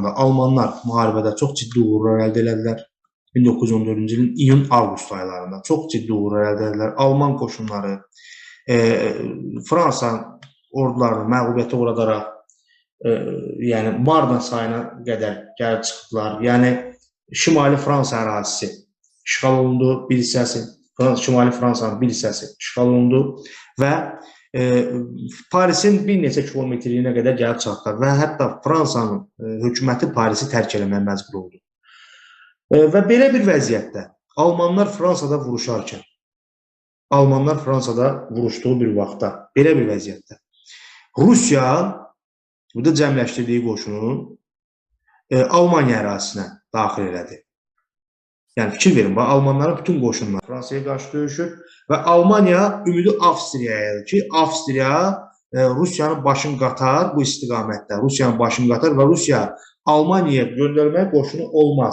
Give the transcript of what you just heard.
Almanlar müharibədə çox ciddi uğurlar əldə elədilər. 1914-cü ilin iyun-avqust aylarında çox ciddi uğurlar əldə elədilər. Alman qoşunları Fransa ordularını məğlubiyyətə uğradaraq yəni Marna çayına qədər gəlib çıxdılar. Yəni Şimali Fransa ərazisi işğal olundu, bir hissəsi, Şimali Fransanın bir hissəsi işğal olundu və Parisin bir neçə kilometrliyinə qədər gəlib çatdılar və hətta Fransanın hökuməti Parisi tərk eləməyə məcbur oldu. Və belə bir vəziyyətdə Almanlar Fransada vuruşarkən, Almanlar Fransada vuruşduğu bir vaxtda, belə bir vəziyyətdə Rusiya burada cəmləşdirdiyi qoşunu Almaniya ərazisinə daxil elədi. Yəni fikir verin, bax, Almanların bütün qoşunları Fransaya qarşı döyüşür və Almaniya ümidi Avstriyayadır ki, Avstriya Rusiyanın başını qatar bu istiqamətdə. Rusiyanın başını qatar və Rusiya Almaniyaya göndərməyə qoşunu olmaz.